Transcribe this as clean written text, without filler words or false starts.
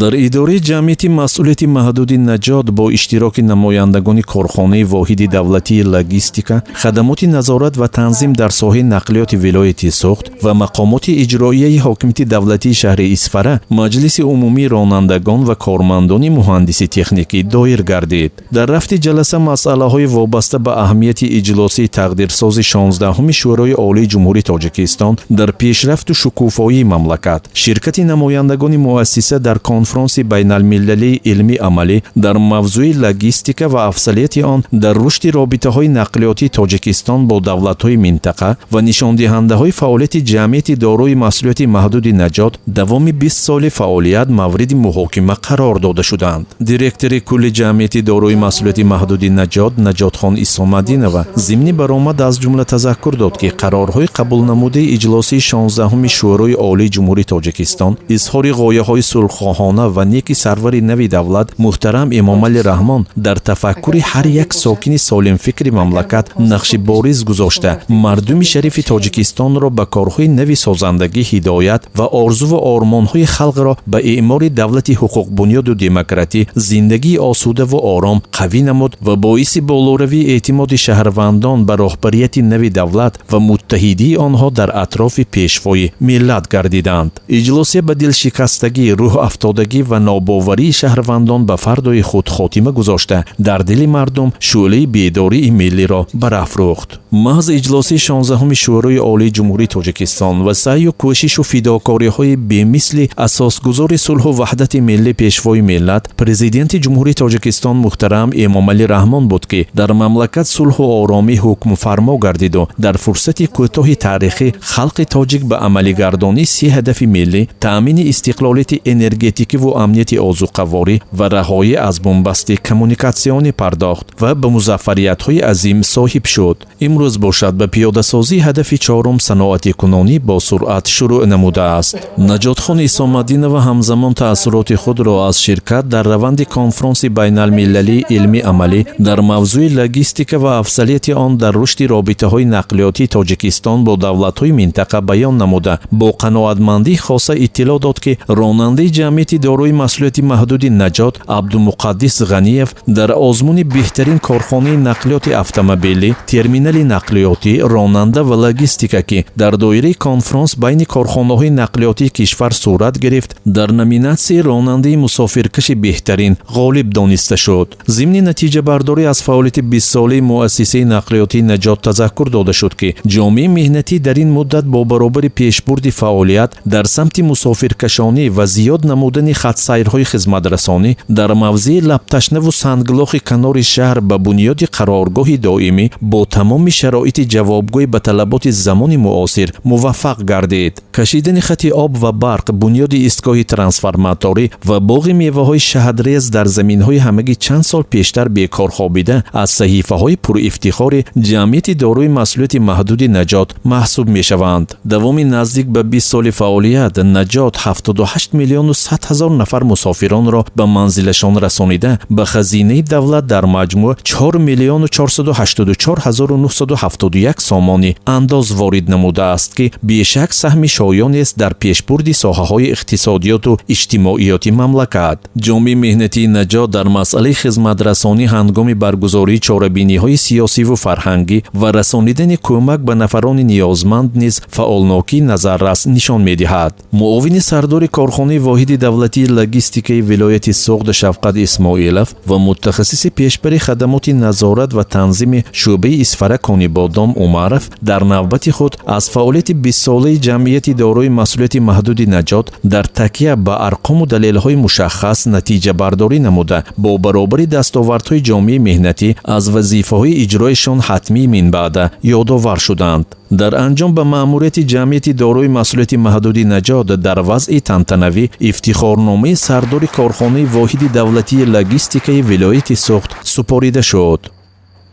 Дар идораи ҷамъияти масъулияти маҳдуди «Наҷот» бо иштироки намояндагони корхонаи воҳиди давлатии логистика, хадамоти назорат ва танзим дар соҳаи нақлиёти вилояти Суғд ва мақомоти иҷроияи ҳокимияти давлатии шаҳри Исфара маҷлиси умумии ронандагон ва кормандони муҳандиси техникӣ доир гардид. Дар рафти ҷаласа масъалаҳои вобаста ба аҳамияти иҷлосии тақдирсози 16-уми Шӯрои Олии Ҷумҳурии Тоҷикистон дар пешрафту шукуфоии мамлакат, ширкати намояндагони муассиса дар конфронси байналмилалии илмӣ амалӣ дар мавзӯи логистика ва афзалияти он дар рушди робитаҳои нақлиётии Тоҷикистон бо давлатҳои минтақа ва нишондиҳандаҳои фаъолияти ҷамъияти дорои масъулияти маҳдуди «Наҷот» давоми 20 соли фаъолият мавриди муҳокима қарор дода шуданд. Директори кулли ҷамъияти дорои масъулияти маҳдуди «Наҷот» Наҷотхон Исомадинова зимни баромад аз ҷумла тазаккур дод, ки қарорҳои қабулнамудаи иҷлосии 16-уми Шӯрои Олии Ҷумҳурии Тоҷикистон изҳори ғояҳои сулҳхоҳона ва неки сарвари нави давлат муҳтарам Эмомалӣ Раҳмон дар тафаккури ҳар як сокини солимфикри мамлакат нақши бориз гузошта, мардуми шарифи Тоҷикистонро ба корҳои нави созандагӣ ҳидоят ва орзуву ормонҳои халқро ба эъмори давлати ҳуқуқбунёду демократӣ, зиндагии осудаву ором қавӣ намуд ва боиси болоравии эътимоди шаҳрвандон ба роҳбарияти нави давлат ва муттаҳидии онҳо дар атрофи пешвои миллат гардиданд. Иҷлосия ба дилшикастагӣ, рӯҳафтодагӣ ва нобоварии шаҳрвандон ба фардои худ хотима гузошта, дар дили мардум шӯълаи бедории миллиро барафрӯхт. Маҳз иҷлосии 16-уми Шӯрои Олии Ҷумҳурии Тоҷикистон ва саъю кӯшишу фидокориҳои бемисли асосгузори сулҳу ваҳдати миллӣ, пешвои миллат, Президенти Ҷумҳурии Тоҷикистон муҳтарам Эмомалӣ Раҳмон буд, ки дар мамлакат сулҳу оромӣ ҳукмфармо гардиду дар фурсати кӯтоҳи таърихӣ халқи тоҷик ба амалигардонии се ҳадафи миллӣ: таъмини истиқлолияти энергетикиву амнияти озуқаворӣ ва раҳоӣ аз бунбасти коммуникатсионӣ пардохт ва ба музаффариятҳои азим соҳиб шуд. Имрӯз бошад, ба пиёдасозии ҳадафи чорум, саноатикунонӣ, бо суръат шурӯъ намудааст. Наҷотхон Исомадинова ҳамзамон таассуроти худро аз ширкат дар раванди конфронси байналмилалии илмӣ амалӣ дар мавзӯи логистика ва афзалияти он дар рушди робитаҳои нақлиётии Тоҷикистон бо давлатҳои минтақа баён намуда, бо қаноатмандии хоса иттилоъ дод, ки ронандаи ҷамъияти дорои масъулияти маҳдуди «Наҷот» Абдумуқаддис Ғаниев дар озмуни беҳтарин корхонаи нақлиёти автомобилӣ, терминали нақлиётӣ, ронанда ва логистика, ки дар доираи конфронс байни корхонаҳои нақлиётии кишвар сурат гирифт, дар номинатсияи ронандаи мусофиркаши беҳтарин ғолиб дониста шуд. Зимни натиҷабардорӣ аз фаъолияти 20-солаи муассисаи нақлиётии «Наҷот» тазаккур дода шуд, ки ҷомеаи меҳнатӣ дар ин муддат бо баробари пешбурди фаъолият дар самти мусофиркашонӣ ва зиёд намудани хатсайрҳои хизматрасонӣ дар мавзеи лабташнаву санглохи канори шаҳр ба бунёди қароргоҳи доимӣ бо тамоми шароити ҷавобгӯй ба талаботи замони муосир муваффақ гардид. Кашидани хати об ва барқ, бунёди истгоҳи трансформаторӣ ва боғи меваҳои шаҳдрез дар заминҳои ҳамагӣ чанд сол пештар бекор хобида аз саҳифаҳои пурифтихори ҷамъияти дорои масъулияти маҳдуди «Наҷот» маҳсуб мешаванд. Давоми наздик ба 20 соли фаъолият «Наҷот» 78 миллиону 100 ҳазор нафар мусофиронро ба манзилашон расонида, ба хазинаи давлат дар маҷмӯъ 4 миллиону 484 ҳазору 971 сомонӣ андоз ворид намудааст, ки бешак саҳми шоёнест дар пешбурди соҳаҳои иқтисодиёту иҷтимоиёти мамлакат. Ҷомеаи меҳнатии «Наҷот» дар масъалаи хизматрасонӣ ҳангоми баргузории чорабиниҳои сиёсиву фарҳангӣ ва расонидани кӯмак ба нафарони ниёзманд низ фаъолнокии назаррас нишон медиҳад. Муовини сардори корхонаи воҳиди давлатии логистикаи вилояти Суғд Шавқат Исмоилов ва мутахассиси пешбари хадамоти назорат ва танзими шӯъбаи Исфара Конибодом Умаров дар навбати худ аз фаъолияти 20-солаи ҷамъияти дорои масъулияти маҳдуди «Наҷот» дар такя ба арқому далелҳои мушаххас натиҷабардорӣ намуда, бо баробари дастовардҳои ҷомеаи меҳнатӣ аз вазифаҳои иҷроишон ҳатмии минбаъда ёдовар шуданд. Дар анҷом ба маъмурияти ҷамъияти дорои масъулияти маҳдуди «Наҷот» дар вазъи тантанавӣ ифтихорномаи сардори корхонаи воҳиди давлатии логистикаи вилояти Суғд супорида шуд.